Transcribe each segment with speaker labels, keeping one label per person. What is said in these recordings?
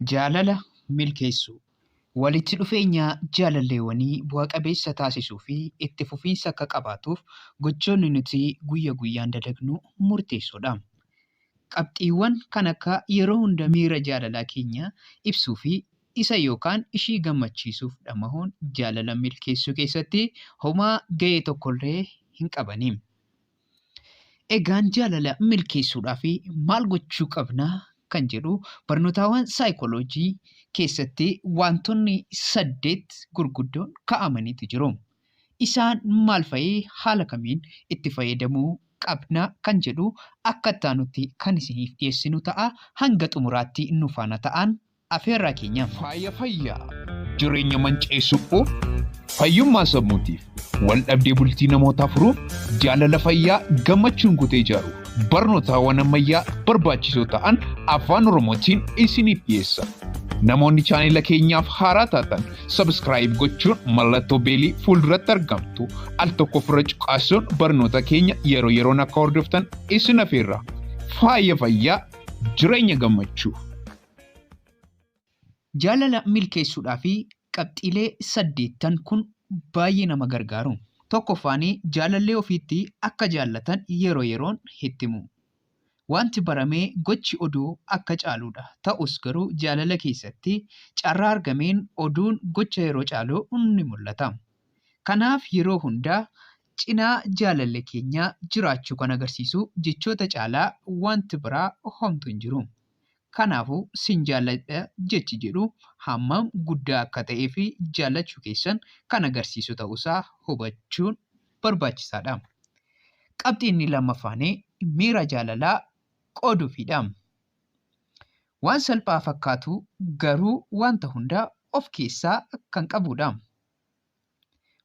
Speaker 1: Jaalala milkeessuu. Walitti dhufeenya jaalalleewwanii bu'a qabeessa taasisuu fi itti fufiinsa akka qabaatuuf gochoonni nuti guyya guyyaan dalagnu murteessoodha. Qabxiiwwan kan akka yeroo hunda miira jaalalaa keenya ibsuu fi isa yookaan ishii gammachiisuuf dhamahuun jaalala milkeessuu keessatti homaa gahee tokkollee hin qabani. Egaan jaalala milkeessuudhaaf maal gochuu qabna kan jedhu barnootaawwan saayikooloojii keessatti wantoonni 8 gurguddoon kaa'amaniitu jiru. Isaan maal fa'i, haala kamiin itti fayyadamuu qabna kan jedhu akka itti aanutti kan isiniif dhiyeessinu ta'a. Hanga xumuraatti nu faana ta'an afeerraa keenya.
Speaker 2: Faaya fayyaa jireenya manca'e suphuuf, fayyummaa sammuutiif, wal dhabdee bultii namootaa furuuf, jaalala fayyaa gammachuun guutee ijaaruuf, barnootaawwan ammayyaa barbaachisoo ta'an afaan Oromootiin isiniif dhiyeessa. Namoonni chaanela keenyaaf haaraa taatan subscribe gochuun mallattoo beelii fuulduratti argamtu al tokko ofirra cuqaasuun barnoota keenya yeroo yeroon akka hordoftan isin afeerra. Faaya fayyaa jireenya gammachuu.
Speaker 1: Jaalala milkeessuudhaa fi qabxiilee 8 kun baay'ee nama gargaaru. Tokkoffaan jaalallee ofiitti akka jaallatan yeroo yeroon itti himu. Wanti baramee gochi oduu akka caaluudha. Ta'us garuu jaalala keessatti carraa argameen oduun gocha yeroo caalu ni mul'ata. Kanaaf yeroo hundaa cinaa jaalallee keenyaa jiraachuu kan agarsiisu jechoota caalaa wanti biraa homtuu hin jiru. Kanaafuu sin jaalladha jechi jedhu hammam guddaa akka ta'ee fi jaallachuu keessan kan agarsiisu ta'uusaa hubachuun barbaachisaadha. Qabxiin inni lammaffaan miira jaalalaa qooduufiidha. Waan salphaa fakkaatu garuu wanta hunda of keessaa kan qabudha.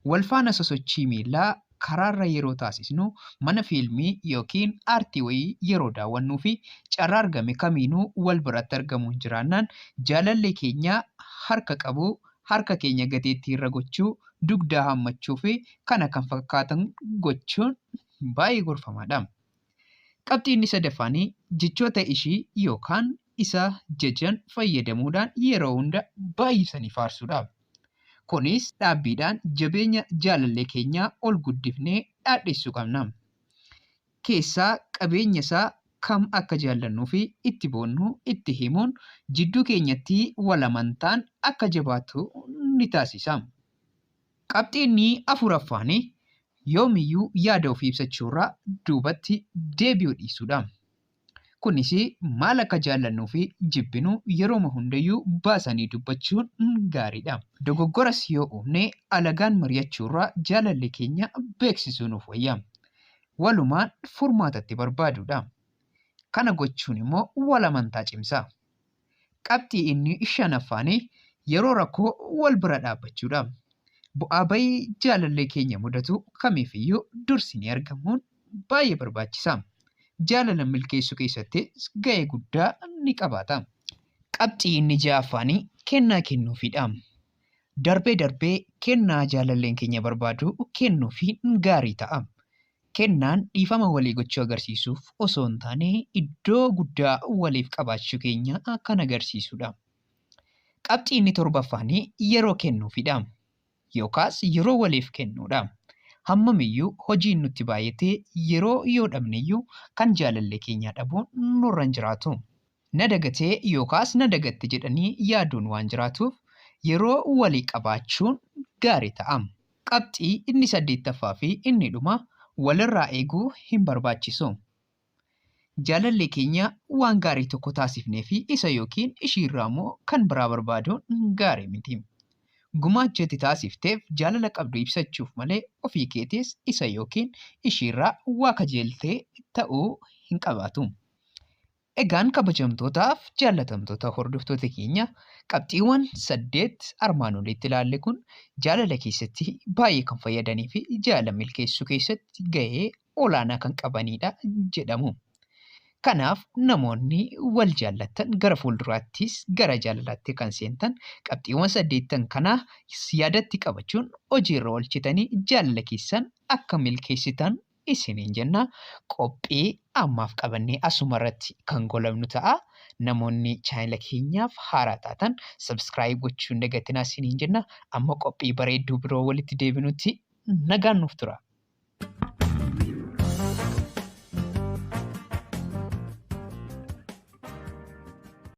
Speaker 1: Wal faana sosochii miillaa karaarra yeroo taasisnu, mana fiilmii yookiin aartii wayii yeroo daawwannuu fi carraa argame kamiinuu wal biratti argamuun jiraannaan jaalallee keenya harka qabuu, harka keenya gateettii irra gochuu, dugdaa hammachuu fi kana kan fakkaatan gochuun baay'ee gorfamaadha. Qabxii inni sadaffaan jechoota ishii yookaan isa jajan fayyadamuudhaan yeroo hunda baay'isanii faarsuudha. Kunis dhaabbiidhaan jabeenya jaalallee keenyaa ol guddifnee dhaadhessuu qabna. Keessaa qabeenya isaa kam akka jaallannuu fi itti boonnu itti himuun jidduu keenyatti wal amantaan akka jabaatu ni taasisa. Qabxii inni afuraffaan yoomiyyuu yaada ofii ibsachuurraa duubatti deebi'uu dhiisuudha. Kunis maal akka jaallannuu fi jibbinu yerooma hundayyuu baasanii dubbachuun gaariidha. Dogoggoras yoo uumne alagaan mari'achuurraa jaalallee keenya beeksisuu nuuf wayya. Walumaan furmaatatti barbaaduudha. Kana gochuun immoo wal amantaa cimsa. Qabxii inni shanaffaan yeroo rakkoo wal bira dhaabbachuudha. Bu'aa bayii jaalallee keenya mudatu kamiifiyyuu dursinee argamuun baay'ee barbaachisa. Jaalala milkeessuu keessattis gahee guddaa ni qabaata. Qabxii inni ja'affaan kennaa kennuufiidha. Darbee darbee kennaa jaalalleen keenya barbaadu kennuufiin gaarii ta'a. Kennaan dhiifama walii gochuu agarsiisuuf osoo hin taane iddoo guddaa waliif qabaachuu keenya kan agarsiisudha. Qabxii inni torbaffaan yeroo kennuufidha. Yookaas yeroo waliif kennuudha. Hammamiyyuu hojiin nutti baay'atee yeroo yoo dhabneyyuu kan jaalallee keenyaa dhabuun nurra hin jiraatu. Na dagatee yookaas na dagatte jedhanii yaaduun waan jiraatuuf yeroo walii qabaachuun gaarii ta'a. Qabxii inni saddeettaffaa fi inni dhuma walirraa eeguu hin barbaachisu. Jaalallee keenya waan gaarii tokko taasifnee fi isa yookiin ishiirraa immoo kan biraa barbaaduun gaarii miti. Gumaacha itti taasifteef jaalala qabdu ibsachuuf malee ofii keetiis isa yookiin ishiirraa waa kajeeltee ta'uu hin qabaatu. Egaan kabajamtootaaf jaallatamtoota hordoftoota keenya qabxiiwwan 8 armaan olitti ilaalle kun jaalala keessatti baay'ee kan fayyadanii fi jaalala milkeessuu keessatti gahee olaanaa kan qabanidha jedhamu. Kanaaf namoonni wal jaallattan gara fuulduraattis gara jaalalaatti kan seentan qabxiiwwan 8 kana yaadatti qabachuun hojiirra oolchitanii jaalala keessan akka milkeessitan isiniin jenna. Qophii ammaaf qabannee asuma irratti kan golabnu ta'a. Namoonni chaanala keenyaaf haaraa taatan subscribe gochuu hin dagatinaa isiniin jenna. Amma qophii bareedduu biroo walitti deebinutti nagaan nuuf tura.